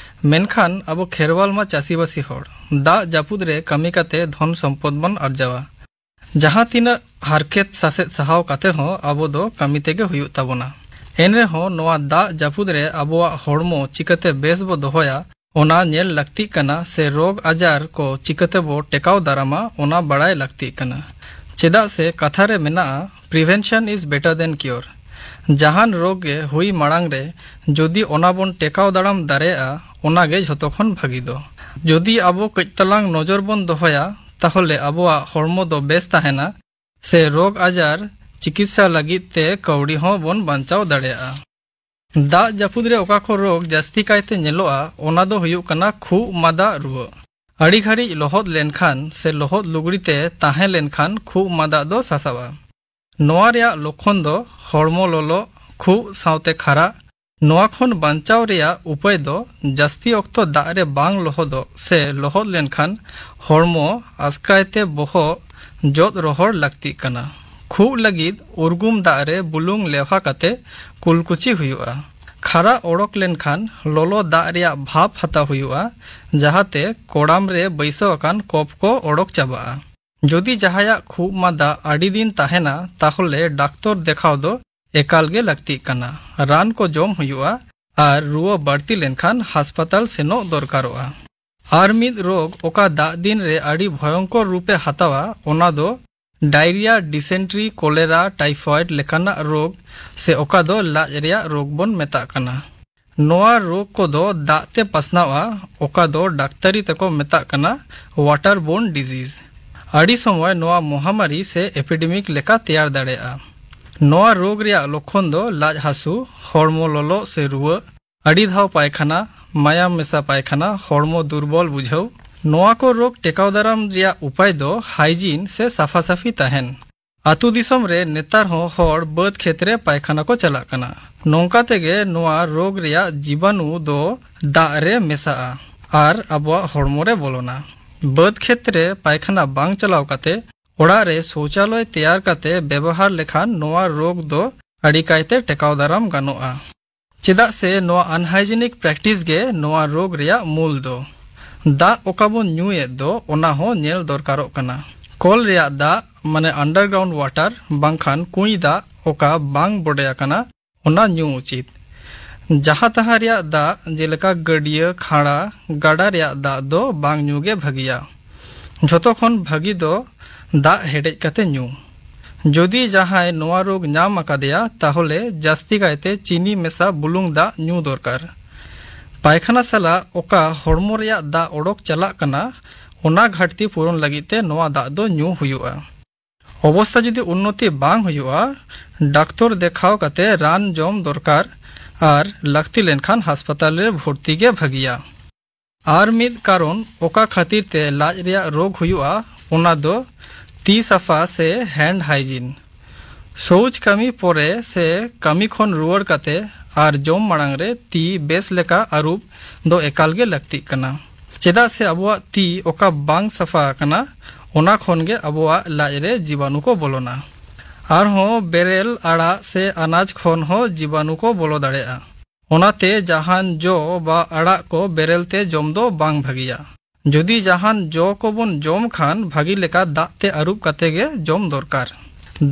ᱢᱮᱱᱠᱷᱟᱱ ᱟᱵᱚ ᱠᱷᱮᱨᱣᱟᱞ ᱢᱟ ᱪᱟᱹᱥᱤᱵᱟᱹᱥᱤ ᱦᱚᱲ, ᱫᱟᱜ ᱡᱟᱹᱯᱩᱫ ᱨᱮ ᱠᱟᱹᱢᱤ ᱠᱟᱛᱮ ᱫᱷᱚᱱ ᱥᱚᱢᱯᱚᱫ ᱵᱚᱱ ᱟᱨᱡᱟᱣᱟ᱾ ᱡᱟᱦᱟᱸ ᱛᱤᱱᱟᱹᱜ ᱦᱟᱨᱠᱮᱛ ᱥᱟᱥᱮᱛ ᱥᱟᱦᱟᱣ ᱠᱟᱛᱮ ᱦᱚᱸ ᱟᱵᱚ ᱫᱚ ᱠᱟᱹᱢᱤ ᱛᱮᱜᱮ ᱦᱩᱭᱩᱜ ᱛᱟᱵᱚᱱᱟ᱾ ᱮᱱᱨᱮᱦᱚᱸ ᱱᱚᱣᱟ ᱫᱟᱜ ᱡᱟᱹᱯᱩᱫ ᱨᱮ ᱟᱵᱚᱣᱟᱜ ᱦᱚᱲᱢᱚ ᱪᱤᱠᱟᱹᱛᱮ ᱵᱮᱥ ᱵᱚ ᱫᱚᱦᱚᱭᱟ, ᱚᱱᱟ ᱧᱮᱞ ᱞᱟᱹᱠᱛᱤᱜ ᱠᱟᱱᱟ, ᱥᱮ ᱨᱳᱜᱽ ᱟᱡᱟᱨ ᱠᱚ ᱪᱤᱠᱟᱹ ᱛᱮᱵᱚ ᱴᱮᱠᱟᱣ ᱫᱟᱨᱟᱢᱟ, ᱚᱱᱟ ᱵᱟᱲᱟᱭ ᱞᱟᱹᱠᱛᱤᱜ ᱠᱟᱱᱟ᱾ ᱪᱮᱫᱟᱜ ᱥᱮ ᱠᱟᱛᱷᱟ ᱨᱮ ᱢᱮᱱᱟᱜᱼᱟ, "Prevention is better than cure᱾" ᱡᱟᱦᱟᱱ ᱨᱳᱜᱽ ᱜᱮ ᱦᱩᱭ ᱢᱟᱲᱟᱝ ᱨᱮ ᱡᱩᱫᱤ ᱚᱱᱟ ᱵᱚᱱ ᱴᱮᱠᱟᱣ ᱫᱟᱨᱟᱢ ᱫᱟᱲᱮᱭᱟᱜᱼᱟ, ᱚᱱᱟ ᱜᱮ ᱡᱷᱚᱛᱚ ᱠᱷᱚᱱ ᱵᱷᱟᱹᱜᱤ ᱫᱚ᱾ ᱡᱩᱫᱤ ᱟᱵᱚ ᱠᱟᱹᱡ ᱛᱟᱞᱟᱝ ᱱᱚᱡᱚᱨ ᱵᱚᱱ ᱫᱚᱦᱚᱭᱟ, ᱛᱟᱦᱚᱞᱮ ᱟᱵᱚᱣᱟᱜ ᱦᱚᱲᱢᱚ ᱫᱚ ᱵᱮᱥ ᱛᱟᱦᱮᱱᱟ, ᱥᱮ ᱨᱳᱜᱽ ᱟᱡᱟᱨ ᱪᱤᱠᱤᱛᱥᱟ ᱞᱟᱹᱜᱤᱫ ᱛᱮ ᱠᱟᱹᱣᱰᱤ ᱦᱚᱸ ᱵᱚᱱ ᱵᱟᱧᱪᱟᱣ ᱫᱟᱲᱮᱭᱟᱜᱼᱟ᱾ ᱫᱟᱜ ᱡᱟᱹᱯᱩᱫ ᱨᱮ ᱚᱠᱟ ᱠᱚ ᱨᱳᱜᱽ ᱡᱟᱹᱥᱛᱤ ᱠᱟᱭᱛᱮ ᱧᱮᱞᱚᱜᱼᱟ, ᱚᱱᱟ ᱫᱚ ᱦᱩᱭᱩᱜ ᱠᱟᱱᱟ ᱠᱷᱩᱜ ᱢᱟᱫᱟ ᱨᱩᱣᱟᱹ᱾ ᱟᱹᱰᱤ ᱜᱷᱟᱹᱲᱤᱡ ᱞᱚᱦᱚᱫ ᱞᱮᱱᱠᱷᱟᱱ ᱥᱮ ᱞᱚᱦᱚᱫ ᱞᱩᱜᱽᱲᱤ ᱛᱮ ᱛᱟᱦᱮᱸ ᱞᱮᱱᱠᱷᱟᱱ ᱠᱷᱩᱜ ᱢᱟᱫᱟ ᱫᱚ ᱥᱟᱥᱟᱵᱼᱟ᱾ ᱱᱚᱣᱟ ᱨᱮᱭᱟᱜ ᱞᱚᱠᱠᱷᱚᱱ ᱫᱚ ᱦᱚᱲᱢᱚ ᱞᱚᱞᱚ, ᱠᱷᱩᱜ ᱥᱟᱶᱛᱮ ᱠᱷᱟᱨᱟᱜ᱾ ᱱᱚᱣᱟ ᱠᱷᱚᱱ ᱵᱟᱧᱪᱟᱣ ᱨᱮᱭᱟᱜ ᱩᱯᱟᱹᱭ ᱫᱚ ᱡᱟᱹᱥᱛᱤ ᱚᱠᱛᱚ ᱫᱟᱜ ᱨᱮ ᱵᱟᱝ ᱞᱚᱦᱚᱫᱚᱜ ᱥᱮ ᱞᱚᱦᱚᱫ ᱞᱮᱱᱠᱷᱟᱱ ᱦᱚᱲᱢᱚ ᱟᱥᱠᱟᱭᱛᱮ ᱵᱚᱦᱚᱜ ᱡᱚᱫ ᱨᱚᱦᱚᱲ ᱞᱟᱹᱠᱛᱤᱜ ᱠᱟᱱᱟ᱾ ᱠᱷᱩᱜ ᱞᱟᱹᱜᱤᱫ ᱩᱨᱜᱩᱢ ᱫᱟᱜ ᱨᱮ ᱵᱩᱞᱩᱝ ᱞᱮᱣᱦᱟ ᱠᱟᱛᱮ ᱠᱩᱞᱠᱩᱪᱤ ᱦᱩᱭᱩᱜᱼᱟ᱾ ᱠᱷᱟᱨᱟᱜ ᱚᱰᱚᱠ ᱞᱮᱱᱠᱷᱟᱱ ᱞᱚᱞᱚ ᱫᱟᱜ ᱨᱮᱭᱟᱜ ᱵᱷᱟᱯ ᱦᱟᱛᱟᱣ ᱦᱩᱭᱩᱜᱼᱟ, ᱡᱟᱦᱟᱸᱛᱮ ᱠᱚᱲᱟᱢ ᱨᱮ ᱵᱟᱹᱭᱥᱟᱹᱣ ᱟᱠᱟᱱ ᱠᱚᱯ ᱠᱚ ᱚᱰᱚᱠ ᱪᱟᱵᱟᱜᱼᱟ᱾ ᱡᱩᱫᱤ ᱡᱟᱦᱟᱸᱭᱟᱜ ᱠᱷᱩᱜ ᱢᱟᱫᱟ ᱟᱹᱰᱤ ᱫᱤᱱ ᱛᱟᱦᱮᱱᱟ, ᱛᱟᱦᱚᱞᱮ ᱰᱟᱠᱛᱚᱨ ᱫᱮᱠᱷᱟᱣ ᱫᱚ ᱮᱠᱟᱞ ᱜᱮ ᱞᱟᱹᱠᱛᱤᱜ ᱠᱟᱱᱟ᱾ ᱨᱟᱱ ᱠᱚ ᱡᱚᱢ ᱦᱩᱭᱩᱜᱼᱟ ᱟᱨ ᱨᱩᱣᱟᱹ ᱵᱟᱹᱲᱛᱤ ᱞᱮᱱᱠᱷᱟᱱ ᱦᱟᱥᱯᱟᱛᱟᱞ ᱥᱮᱱᱚᱜ ᱫᱚᱨᱠᱟᱨᱚᱜᱼᱟ᱾ ᱟᱨ ᱢᱤᱫ ᱨᱳᱜᱽ ᱚᱠᱟ ᱫᱟᱜ ᱫᱤᱱ ᱨᱮ ᱟᱹᱰᱤ ᱵᱷᱚᱭᱚᱝᱠᱚᱨ ᱨᱩᱯᱮ ᱦᱟᱛᱟᱣᱟ, ᱚᱱᱟ ᱫᱚ ᱰᱟᱭᱨᱤᱭᱟ, ᱰᱤᱥᱮᱱᱴᱨᱤ, ᱠᱚᱞᱮᱨᱟ, ᱴᱟᱭᱯᱷᱚᱭᱮᱰ ᱞᱮᱠᱟᱱᱟᱜ ᱨᱳᱜᱽ ᱥᱮ ᱚᱠᱟ ᱫᱚ ᱞᱟᱡ ᱨᱮᱭᱟᱜ ᱨᱳᱜᱽ ᱵᱚᱱ ᱢᱮᱛᱟᱜ ᱠᱟᱱᱟ᱾ ᱱᱚᱣᱟ ᱨᱳᱜᱽ ᱠᱚᱫᱚ ᱫᱟᱜ ᱛᱮ ᱯᱟᱥᱱᱟᱣᱼᱟ, ᱚᱠᱟ ᱫᱚ ᱰᱟᱠᱛᱟᱨᱤ ᱛᱮᱠᱚ ᱢᱮᱛᱟᱜ ᱠᱟᱱᱟ water borne disease᱾ ᱟᱹᱰᱤ ᱥᱚᱢᱚᱭ ᱱᱚᱣᱟ ᱢᱚᱦᱟᱢᱟᱨᱤ ᱥᱮ ᱮᱯᱤᱰᱮᱢᱤᱠ ᱞᱮᱠᱟ ᱛᱮᱭᱟᱨ ᱫᱟᱲᱮᱭᱟᱜᱼᱟ᱾ ᱱᱚᱣᱟ ᱨᱳᱜᱽ ᱨᱮᱭᱟᱜ ᱞᱚᱠᱠᱷᱚᱱ ᱫᱚ ᱞᱟᱡ ᱦᱟᱹᱥᱩ, ᱦᱚᱲᱢᱚ ᱞᱚᱞᱚᱜ ᱥᱮ ᱨᱩᱣᱟᱹᱜ, ᱟᱹᱰᱤ ᱫᱷᱟᱣ ᱯᱟᱭᱠᱷᱟᱱᱟ, ᱢᱟᱭᱟᱢ ᱢᱮᱥᱟ ᱯᱟᱭᱠᱷᱟᱱᱟ, ᱦᱚᱲᱢᱚ ᱫᱩᱨᱵᱚᱞ ᱵᱩᱡᱷᱟᱹᱣ, ᱱᱚᱣᱟ ᱠᱚ ᱨᱳᱜᱽ ᱴᱮᱠᱟᱣ ᱫᱟᱨᱟᱢ ᱨᱮᱭᱟᱜ ᱩᱯᱟᱭ ᱫᱚ ᱦᱟᱭᱡᱤᱱ ᱥᱮ ᱥᱟᱯᱷᱟ ᱥᱟᱯᱷᱤ ᱛᱟᱦᱮᱱ᱾ ᱟᱹᱛᱩ ᱫᱤᱥᱚᱢ ᱨᱮ ᱱᱮᱛᱟᱨ ᱦᱚᱸ ᱦᱚᱲ ᱵᱟᱹᱫᱽ ᱠᱷᱮᱛ ᱨᱮ ᱯᱟᱭᱠᱷᱟᱱᱟ ᱠᱚ ᱪᱟᱞᱟᱜ ᱠᱟᱱᱟ᱾ ᱱᱚᱝᱠᱟ ᱛᱮᱜᱮ ᱱᱚᱣᱟ ᱨᱳᱜᱽ ᱨᱮᱭᱟᱜ ᱡᱤᱵᱟᱱᱩ ᱫᱚ ᱫᱟᱜ ᱨᱮ ᱢᱮᱥᱟᱜᱼᱟ ᱟᱨ ᱟᱵᱚᱣᱟᱜ ᱦᱚᱲᱢᱚ ᱨᱮ ᱵᱚᱞᱚᱱᱟ᱾ ᱵᱟᱹᱫᱽ ᱠᱷᱮᱛ ᱨᱮ ᱯᱟᱭᱠᱷᱟᱱᱟ ᱵᱟᱝ ᱪᱟᱞᱟᱣ ᱠᱟᱛᱮ ᱚᱲᱟᱜ ᱨᱮ ᱥᱳᱪᱟᱞᱚᱭ ᱛᱮᱭᱟᱨ ᱠᱟᱛᱮ ᱵᱮᱵᱚᱦᱟᱨ ᱞᱮᱠᱷᱟᱱ ᱱᱚᱣᱟ ᱨᱳᱜᱽ ᱫᱚ ᱟᱹᱰᱤ ᱠᱟᱭᱛᱮ ᱴᱮᱠᱟᱣ ᱫᱟᱨᱟᱢ ᱜᱟᱱᱚᱜᱼᱟ᱾ ᱪᱮᱫᱟᱜ ᱥᱮ ᱱᱚᱣᱟ unhygienic practice ᱜᱮ ᱱᱚᱣᱟ ᱨᱳᱜᱽ ᱨᱮᱭᱟᱜ ᱢᱩᱞ ᱫᱚ᱾ ᱫᱟᱜ ᱚᱠᱟ ᱵᱚᱱ ᱧᱩᱭᱮᱫ ᱫᱚ, ᱚᱱᱟ ᱦᱚᱸ ᱧᱮᱞ ᱫᱚᱨᱠᱟᱨᱚᱜ ᱠᱟᱱᱟ᱾ ᱠᱚᱞ ᱨᱮᱭᱟᱜ ᱫᱟᱜ, ᱢᱟᱱᱮ underground water, ᱵᱟᱝᱠᱷᱟᱱ ᱠᱩᱸᱭ ᱫᱟᱜ ᱚᱠᱟ ᱵᱟᱝ ᱵᱚᱰᱮ ᱟᱠᱟᱱᱟ, ᱚᱱᱟ ᱧᱩ ᱩᱪᱤᱛ᱾ ᱡᱟᱦᱟᱸ ᱛᱟᱦᱟᱸ ᱨᱮᱭᱟᱜ ᱫᱟᱜ, ᱡᱮᱞᱮᱠᱟ ᱜᱟᱹᱰᱭᱟᱹ, ᱠᱷᱟᱲᱟ, ᱜᱟᱰᱟ ᱨᱮᱭᱟᱜ ᱫᱟᱜ ᱫᱚ ᱵᱟᱝ ᱧᱩ ᱜᱮ ᱵᱷᱟᱹᱜᱤᱭᱟ᱾ ᱡᱷᱚᱛᱚ ᱠᱷᱚᱱ ᱵᱷᱟᱹᱜᱤ ᱫᱚ ᱫᱟᱜ ᱦᱮᱰᱮᱡ ᱠᱟᱛᱮ ᱧᱩ᱾ ᱡᱩᱫᱤ ᱡᱟᱦᱟᱸᱭ ᱱᱚᱣᱟ ᱨᱳᱜᱽ ᱧᱟᱢ ᱟᱠᱟᱫᱮᱭᱟ, ᱛᱟᱦᱚᱞᱮ ᱡᱟᱹᱥᱛᱤ ᱠᱟᱭᱛᱮ ᱪᱤᱱᱤ ᱢᱮᱥᱟ ᱵᱩᱞᱩᱝ ᱫᱟᱜ ᱧᱩ ᱫᱚᱨᱠᱟᱨ᱾ ᱯᱟᱭᱠᱷᱟᱱᱟ ᱥᱟᱞᱟᱜ ᱚᱠᱟ ᱦᱚᱲᱢᱚ ᱨᱮᱭᱟᱜ ᱫᱟᱜ ᱚᱰᱚᱠ ᱪᱟᱞᱟᱜ ᱠᱟᱱᱟ, ᱚᱱᱟ ᱜᱷᱟᱴᱛᱤ ᱯᱩᱨᱚᱱ ᱞᱟᱹᱜᱤᱫ ᱛᱮ ᱱᱚᱣᱟ ᱫᱟᱜ ᱫᱚ ᱧᱩ ᱦᱩᱭᱩᱜᱼᱟ᱾ ᱚᱵᱚᱥᱛᱟ ᱡᱩᱫᱤ ᱩᱱᱱᱚᱛᱤ ᱵᱟᱝ ᱦᱩᱭᱩᱜᱼᱟ, ᱰᱟᱠᱛᱚᱨ ᱫᱮᱠᱷᱟᱣ ᱠᱟᱛᱮ ᱨᱟᱱ ᱡᱚᱢ ᱫᱚᱨᱠᱟᱨ ᱟᱨ ᱞᱟᱹᱠᱛᱤ ᱞᱮᱱᱠᱷᱟᱱ ᱦᱟᱥᱯᱟᱛᱟᱞ ᱨᱮ ᱵᱷᱚᱨᱛᱤ ᱜᱮ ᱵᱷᱟᱹᱜᱤᱭᱟ᱾ ᱟᱨ ᱢᱤᱫ ᱠᱟᱨᱚᱱ ᱚᱠᱟ ᱠᱷᱟᱹᱛᱤᱨ ᱛᱮ ᱞᱟᱡ ᱨᱮᱭᱟᱜ ᱨᱳᱜᱽ ᱦᱩᱭᱩᱜᱼᱟ, ᱚᱱᱟ ᱫᱚ ᱛᱤ ᱥᱟᱯᱷᱟ ᱥᱮ hand hygiene᱾ ᱥᱚᱣᱪ ᱠᱟᱹᱢᱤ ᱯᱚᱨᱮ ᱥᱮ ᱠᱟᱹᱢᱤ ᱠᱷᱚᱱ ᱨᱩᱣᱟᱹᱲ ᱠᱟᱛᱮ ᱟᱨ ᱡᱚᱢ ᱢᱟᱲᱟᱝ ᱨᱮ ᱛᱤ ᱵᱮᱥ ᱞᱮᱠᱟ ᱟᱹᱨᱩᱵ ᱫᱚ ᱮᱠᱟᱞ ᱜᱮ ᱞᱟᱹᱠᱛᱤᱜ ᱠᱟᱱᱟ᱾ ᱪᱮᱫᱟᱜ ᱥᱮ ᱟᱵᱚᱣᱟᱜ ᱛᱤ ᱚᱠᱟ ᱵᱟᱝ ᱥᱟᱯᱷᱟ ᱟᱠᱟᱱᱟ, ᱚᱱᱟ ᱠᱷᱚᱱ ᱜᱮ ᱟᱵᱚᱣᱟᱜ ᱞᱟᱡ ᱨᱮ ᱡᱤᱵᱟᱱᱩ ᱠᱚ ᱵᱚᱞᱚᱱᱟ᱾ ᱟᱨᱦᱚᱸ ᱵᱮᱨᱮᱞ ᱟᱲᱟᱜ ᱥᱮ ᱟᱱᱟᱡ ᱠᱷᱚᱱ ᱦᱚᱸ ᱡᱤᱵᱟᱱᱩ ᱠᱚ ᱵᱚᱞᱚ ᱫᱟᱲᱮᱭᱟᱜᱼᱟ᱾ ᱚᱱᱟᱛᱮ ᱡᱟᱦᱟᱱ ᱡᱚ ᱵᱟ ᱟᱲᱟᱜ ᱠᱚ ᱵᱮᱨᱮᱞ ᱛᱮ ᱡᱚᱢ ᱫᱚ ᱵᱟᱝ ᱵᱷᱟᱹᱜᱤᱭᱟ᱾ ᱡᱩᱫᱤ ᱡᱟᱦᱟᱱ ᱡᱚ ᱠᱚᱵᱚᱱ ᱡᱚᱢ ᱠᱷᱟᱱ, ᱵᱷᱟᱹᱜᱤ ᱞᱮᱠᱟ ᱫᱟᱜ ᱛᱮ ᱟᱹᱨᱩᱵ ᱠᱟᱛᱮ ᱜᱮ ᱡᱚᱢ ᱫᱚᱨᱠᱟᱨ᱾